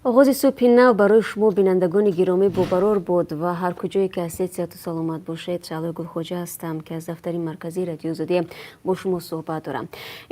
Оғози субҳи нав барои шумо, бинандагони гиромӣ, бобарор буд ва ҳар куҷое ки ҳастед, сиҳату саломат бошед. Шаҳлои Гулхоҷа ҳастам, ки аз дафтари марказии Радиои Озодӣ бо шумо суҳбат дорам.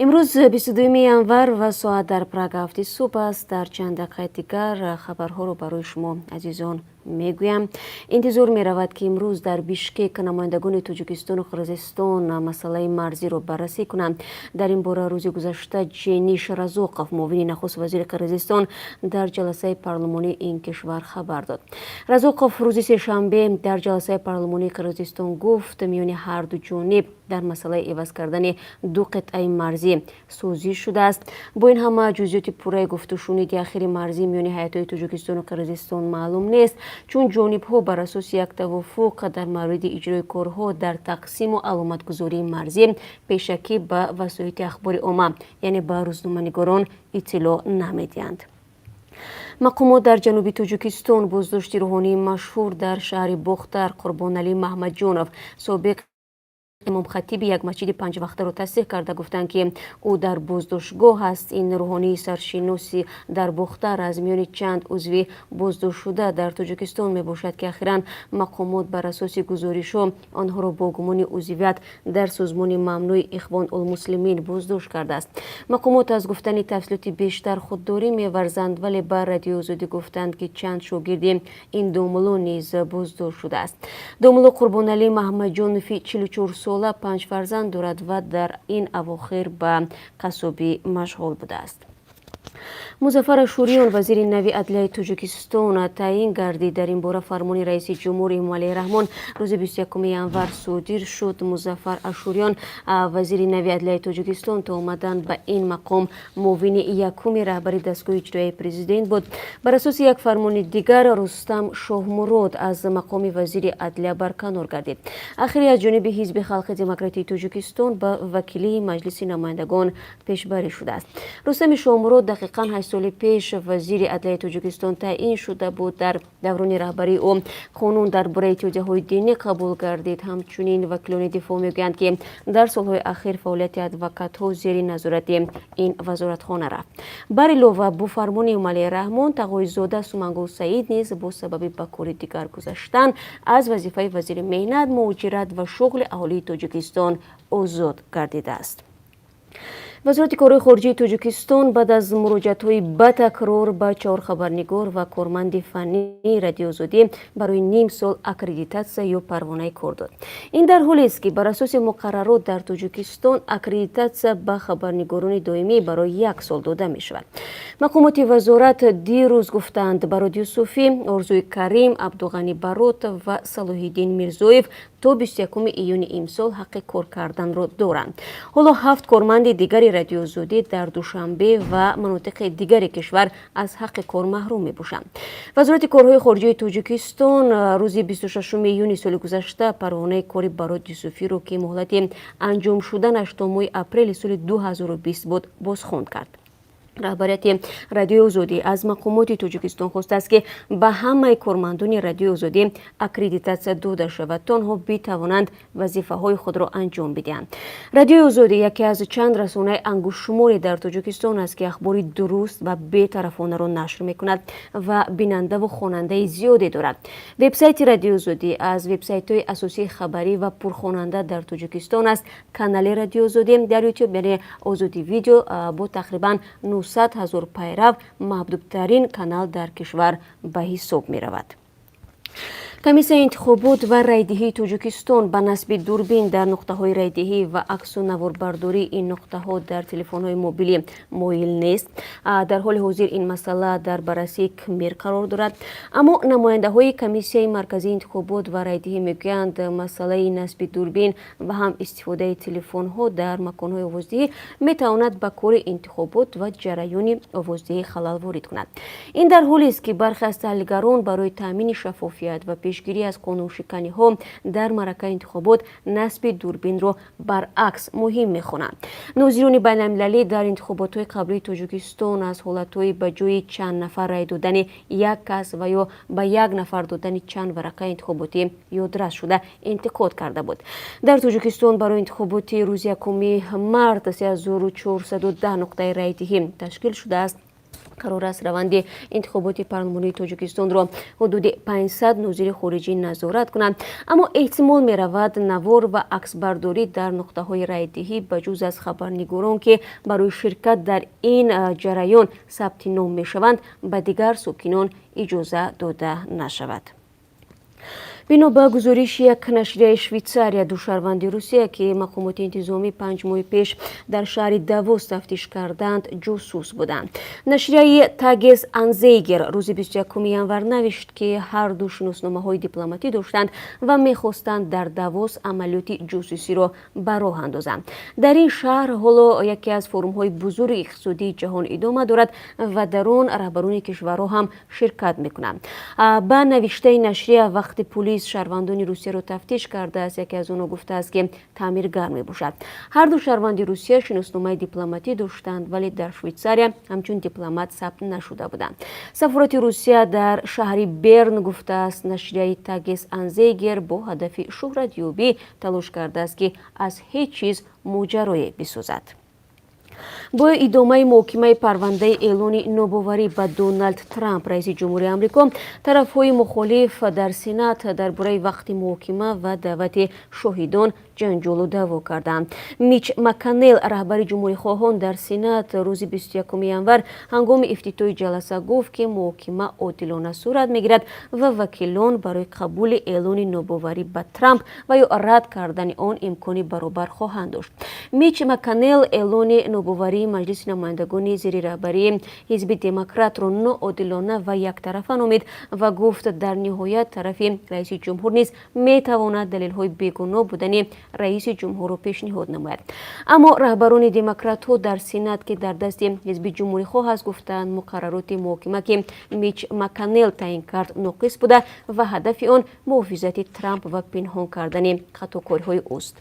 Имрӯз 22 январ ва соат дар Прага 7-и субҳ аст. Дар чанд дақиқаи дигар хабарҳоро барои шумо, азизон, мегӯям. Интизор меравад, ки имрӯз дар Бишкек намояндагони Тоҷикистону Қирғизистон масъалаи марзиро баррасӣ кунанд. Дар ин бора рӯзи гузашта Ҷениш Разоқов, муовини нахуст вазири Қирғизистон, дар ҷаласаи парлумонии ин кишвар хабар дод. Разоқов рӯзи сешанбе дар ҷаласаи парлумонии Қирғизистон гуфт, миёни ҳарду ҷониб дар масъалаи иваз кардани ду қитъаи марзӣ созиш шудааст. Бо ин ҳама, ҷузъиёти пурраи гуфтушуниди ахири марзӣ миёни ҳайатҳои Тоҷикистону Қирғизистон маълум нест, чун ҷонибҳо бар асоси як тавофуқ дар мавриди иҷрои корҳо дар тақсиму аломатгузории марзӣ пешакӣ ба васоити ахбори омма, яъне ба рӯзноманигорон, иттилоъ намедиҳанд. Мақомот дар ҷануби Тоҷикистон боздошти рӯҳонии машҳур дар шаҳри Бохтар, Қурбоналӣ Маҳмадҷонов, собиқ имомхатиби як масҷиди панҷвақтаро тасдиқ карда, гуфтанд, ки ӯ дар боздоштгоҳ аст. Ин рӯҳонии саршиноси дар Бохтар аз миёни чанд узви боздоштшуда дар Тоҷикистон мебошад, ки ахиран мақомот бар асоси гузоришҳо онҳоро бо гумони узвият дар созмони мамнӯи Ихвон улмуслимин боздошт кардааст. Мақомот аз гуфтани тафсилоти бештар худдорӣ меварзанд, вале ба Радиои Озодӣ гуфтанд, ки чанд шогирди ин домулло низ боздошт шудааст. Домулло Қурбоналӣ Маҳмадҷонови 44 сола панҷ фарзанд дорад ва дар ин авохир ба қассобӣ машғул будааст. Музаффар Ашуриён вазири нави адлияи Тоҷикистон таъин гардид. Дар ин бора фармони раиси ҷумҳур Эмомалӣ Раҳмон рӯзи 21 январ содир шуд. Музаффар Ашуриён, вазири нави адлияи Тоҷикистон, то омадан ба ин мақом муовини якуми раҳбари дастгоҳи иҷроияи президент буд. Бар асоси як фармони дигар, Рустам Шоҳмурод аз мақоми вазири адлия барканор гардид. Ахири аз ҷониби Ҳизби халқи демократии Тоҷикистон ба вакилии Маҷлиси намояндагон пешбарӣ шудааст. Рустами Шоҳмурод дақиқан 8 соли пеш вазири адлияи Тоҷикистон таъин шуда буд. Дар даврони раҳбарии ӯ қонун дар бораи иттиҳодияҳои динӣ қабул гардид. Ҳамчунин вакилони дифоъ мегӯянд, ки дар солҳои ахир фаъолияти адвокатҳо зери назорати ин вазоратхона рафт. Бар илова, бо фармони Эмомалӣ Раҳмон Тағоизода Сумангул Саид низ бо сабаби ба кори дигар гузаштан аз вазифаи вазири меҳнат, муҳоҷират ва шуғли аҳолии Тоҷикистон озод гардидааст. Вазорати корҳои хориҷии Тоҷикистон баъд аз муроҷиатҳои ба такрор ба чаҳор хабарнигор ва корманди фаннии Радиои Озодӣ барои ним сол аккредитатсия ё парвонаи кор дод. Ин дар ҳолест, ки бар асоси муқаррарот дар Тоҷикистон аккредитатсия ба хабарнигорони доимӣ барои як сол дода мешавад. Мақомоти вазорат дирӯз гуфтанд, Барод Юсуфӣ, Орзуи Карим, Абдуғанӣ Баротов ва Салоҳиддин Мирзоев то 21 июни имсол ҳаққи кор карданро доранд. Ҳоло ҳафт корманди дигари Радиои Озодӣ дар Душанбе ва манотиқи дигари кишвар аз ҳаққи кор маҳрум мебошанд. Вазорати корҳои хориҷии Тоҷикистон рӯзи 26 июни соли гузашта парвонаи кори Барод Юсуфиро, ки муҳлати анҷом шуданаш то моҳи апрели соли 2020 буд, бозхонд кард. Раҳбарияти Радиои Озодӣ аз мақомоти Тоҷикистон хостааст, ки ба ҳамаи кормандони Радиои Озодӣ аккредитатсия дода шавад, то онҳо битавонанд вазифаҳои худро анҷом бидиҳанд. Радиои Озодӣ яке аз чанд расонаи ангуштшуморе дар Тоҷикистон аст, ки ахбори дуруст ва бетарафонаро нашр мекунад ва бинандаву хонандаи зиёде дорад. Вебсайти Радиои Озодӣ аз вебсайтҳои асосии хабарӣ ва пурхонанда дар Тоҷикистон аст. Канали Радиои Озодӣ дар Ютуб, яъне Озодӣ Видео, бо тақрибан 900 ҳазор пайрав маҳбубтарин канал дар кишвар ба ҳисоб меравад. Комиссияи интихобот ва райдиҳии Тоҷикистон ба насби дурбин дар нуқтаҳои райдиҳӣ ва аксу наворбардории ин нуқтаҳо дар телефонҳои мобилӣ моил нест. Дар ҳоли ҳозир ин масъала дар баррасии КМИР қарор дорад, аммо намояндаҳои Комиссияи марказии интихобот ва райдиҳӣ мегӯянд, масъалаи насби дурбин ва ҳам истифодаи телефонҳо дар маконҳои овоздиҳӣ метавонад ба кори интихобот ва ҷараёни овоздиҳӣ халал ворид кунад. Ин дар ҳолест, ки бархе аз таҳлилгарон барои таъмини шаффофият ва пешгирӣ аз қонуншиканиҳо дар маъракаи интихобот насби дурбинро баръакс муҳим мехонанд. Нозирони байналмилалӣ дар интихоботҳои қаблии Тоҷикистон аз ҳолатҳои ба ҷои чанд нафар рай додани як кас ва ё ба як нафар додани чанд варақаи интихоботӣ ёдрас шуда, интиқод карда буд. Дар Тоҷикистон барои интихоботи рӯзи 1 март 3410 нуқтаи райдиҳӣ ташкил шудааст. Қарор аст раванди интихоботи парлумонии Тоҷикистонро ҳудуди 500 нозири хориҷӣ назорат кунанд, аммо эҳтимол меравад, навор ва аксбардорӣ дар нуқтаҳои райдиҳӣ ба ҷуз аз хабарнигорон, ки барои ширкат дар ин ҷараён сабти ном мешаванд, ба дигар сокинон иҷоза дода нашавад. Бино ба гузориши як нашрияи Швейтсария, ду шаҳрванди Русия, ки мақомоти интизомӣ 5 моҳи пеш дар шаҳри Давос тафтиш карданд, ҷосус буданд. Нашрияи Тагес Анзейгер рӯзи 21 январ навишт, ки ҳар ду шиносномаҳои дипломатӣ доштанд ва мехостанд дар Давос амалиёти ҷосусиро ба роҳ андозанд. Дар ин шаҳр ҳоло яке аз форумҳои бузурги иқтисодии ҷаҳон идома дорад ва дар он раҳбарони кишварҳо ҳам ширкат мекунанд. Ба навиштаи нашрия, вақти пулис шаҳрвандони Русияро тафтиш кардааст, яке аз онҳо гуфтааст, ки таъмиргар мебошад. Ҳар ду шаҳрванди Русия шиносномаи дипломатӣ доштанд, вале дар Швейтсария ҳамчун дипломат сабт нашуда буданд. Сафорати Русия дар шаҳри Берн гуфтааст, нашрияи Тагес Анзейгер бо ҳадафи шӯҳратёбӣ талош кардааст, ки аз ҳеҷ чиз моҷарое бисозад. Бо идомаи муҳокимаи парвандаи эълони нобоварӣ ба Доналд Трамп, раиси ҷумҳури Амрико, тарафҳои мухолиф дар Сенат дар бораи вақти муҳокима ва даъвати шоҳидон ҷанҷолу даъво карданд. Мич Макконнел, раҳбари ҷумҳурихоҳон дар Сенат, рӯзи 21 январ ҳангоми ифтитоҳи ҷаласа гуфт, ки муҳокима одилона сурат мегирад ва вакилон барои қабули эълони нобоварӣ ба Трамп ва ё рад кардани он имкони баробар хоҳанд дошт. Мич Макконнел эълони нобоварии Маҷлиси намояндагони зери раҳбарии ҳизби Демократро ноодилона ва яктарафа номид ва гуфт, дар ниҳоят тарафи раиси ҷумҳур низ метавонад далелҳои бегуноҳ будани раиси ҷумҳурро пешниҳод намояд. Аммо раҳбарони демократҳо дар Сенат, ки дар дасти ҳизби ҷумҳурихоҳ аст, гуфтанд, муқаррароти муҳокима, ки Мич Макконнел таъин кард, ноқис буда ва ҳадафи он муҳофизати Трамп ва пинҳон кардани хатокориҳои ӯст.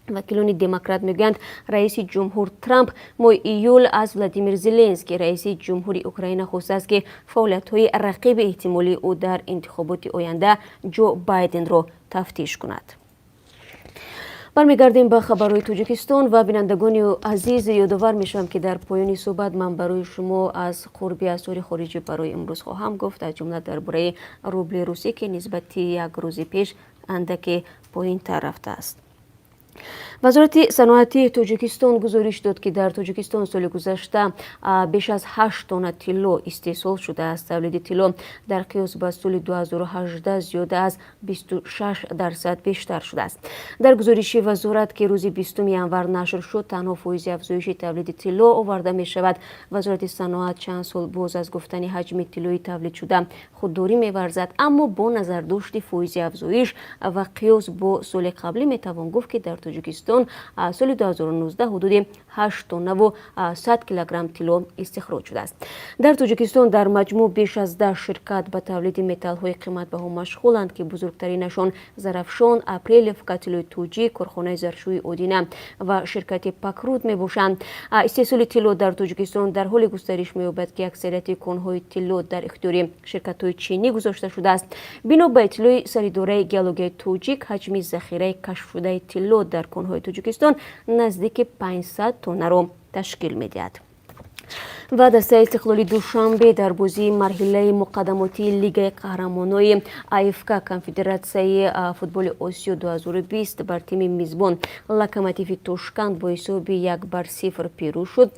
Вакилони демократ мегӯянд, раиси ҷумҳур Трамп моҳи июл аз Владимир Зеленский, раиси ҷумҳури Украина, хостааст, ки фаъолиятҳои рақиби эҳтимолии ӯ дар интихоботи оянда, Ҷо Байденро, тафтиш кунад. Бармегардем ба хабарҳои Тоҷикистон ва, бинандагони азиз, ёдовар мешавам, ки дар поёни суҳбат ман барои шумо аз қурби асъори хориҷӣ барои имрӯз хоҳам гуфт, аз ҷумла дар бораи рубли русӣ, ки нисбати як рӯзи пеш андаке поинтар рафтааст. Вазорати саноати Тоҷикистон гузориш дод, ки дар Тоҷикистон соли гузашта беш аз 8 тонна тилло истеҳсол шудааст. Тавлиди тилло дар қиёс ба соли 2018 зиёда аз 26% бештар шудааст. Дар гузориши вазорат, ки рӯзи 20 январ нашр шуд, танҳо фоизи афзоиши тавлиди тилло оварда мешавад. Вазорати саноат чанд сол боз аз гуфтани ҳаҷми тиллои тавлидшуда худдорӣ меварзад, аммо бо назардошти фоизи афзоиш ва қиёс бо соли қаблӣ метавон гуфт, ки дар Тоҷикистон соли 2019 ҳудуди 8 тоннаву 100 килограмм тилло истихроҷ шудааст. Дар Тоҷикистон дар маҷмӯъ беш аз 10 ширкат ба тавлиди металлҳои қиматбаҳо машғуланд, ки бузургтаринашон Зарафшон, Апрелевка, Тиллои Тоҷик, корхонаи заршӯи Одина ва ширкати Пакруд мебошанд. Истеҳсоли тилло дар Тоҷикистон дар ҳоле густариш меёбад, ки аксарияти конҳои тилло дар ихтиёри ширкатҳои чинӣ гузошта шудааст. Бино ба иттилои Саридораи геологияи тоҷик, ҳаҷми захираи кашфшудаи тилло дар конҳои Тоҷикистон наздики 500 тоннаро ташкил медиҳад. Ва дастаи Истиқлоли Душанбе дар бозии марҳилаи муқаддамотии Лигаи қаҳрамонои АФК, Конфедератсияи футболи Осиё 2020 бар тими мизбон Локомотиви Тошканд бо ҳисоби 1-0 пирӯз шуд.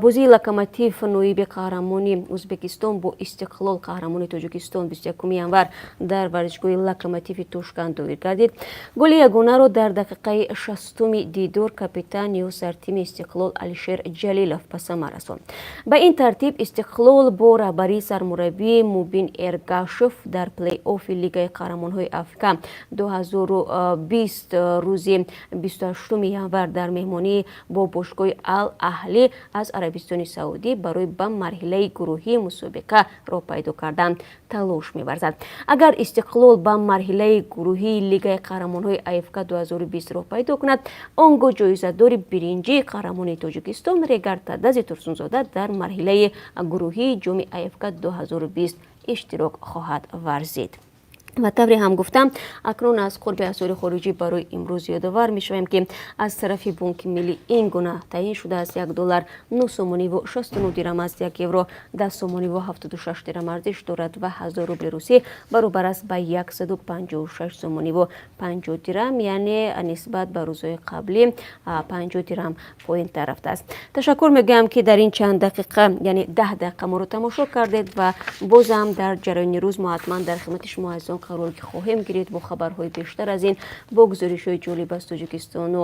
Бозии Локомотив, ноиби қаҳрамони Ӯзбекистон, бо Истиқлол, қаҳрамони Тоҷикистон, 21 январ дар варзишгоҳи Локомотиви Тошканд доир гардид. Голи ягонаро дар дақиқаи 60-уми дидор капитан ё сартими Истиқлол Алишер Ҷалилов ба самар расонд. Ба ин тартиб Истиқлол бо раҳбарии сармураббӣ Мубин Эргашев дар плей-оффи Лигаи қаҳрамонҳои АФК 2020 рӯзи 28 январ дар меҳмонӣ бо бошгоҳи Ал Аҳлӣ аз Арабистони Саудӣ барои ба марҳилаи гурӯҳии мусобиқа роҳ пайдо кардан талош меварзад. Агар Истиқлол ба марҳилаи гурӯҳии Лигаи қаҳрамонҳои АФК 2020 роҳ пайдо кунад, он гоҳ ҷоизадори биринҷии қаҳрамони Тоҷикистон Регар Тадази Турсунзода дар марҳилаи гурӯҳии ҷоми АФК 2020 иштирок хоҳад варзид. Ва тавре ҳам гуфтам, акнун аз қурби асъори хориҷӣ барои имрӯз ёдовар мешавем, ки аз тарафи Бонки Миллӣ ин гуна таъин шудааст: 1 доллар 9 сомониву 69 дирам аст, 1 евро 10 сомониву 76 дирам арзиш дорад ва 1000 рубли русӣ баробар аст ба 156 сомониву 50 дирам, яъне нисбат ба рӯзҳои қаблӣ 50 дирам поинтар рафтааст. Ташаккур мегӯям, ки дар ин чанд дақиқа, яъне 10 дақиқа, моро тамошо кардед ва бозам дар ҷараёни рӯз мо ҳатман дар хидмати шумо азизон қарор хоҳем гирифт бо хабарҳои бештар аз ин, бо гузоришҳои ҷолиб аз Тоҷикистону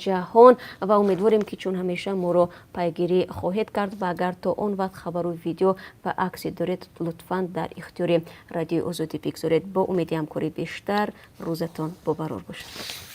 ҷаҳон ва умедворем, ки чун ҳамеша моро пайгирӣ хоҳед кард ва агар то он вақт хабару видео ва аксе доред, лутфан дар ихтиёри Радиои Озодӣ бигзоред. Бо умеди ҳамкории бештар, рӯзатон бобарор бошад.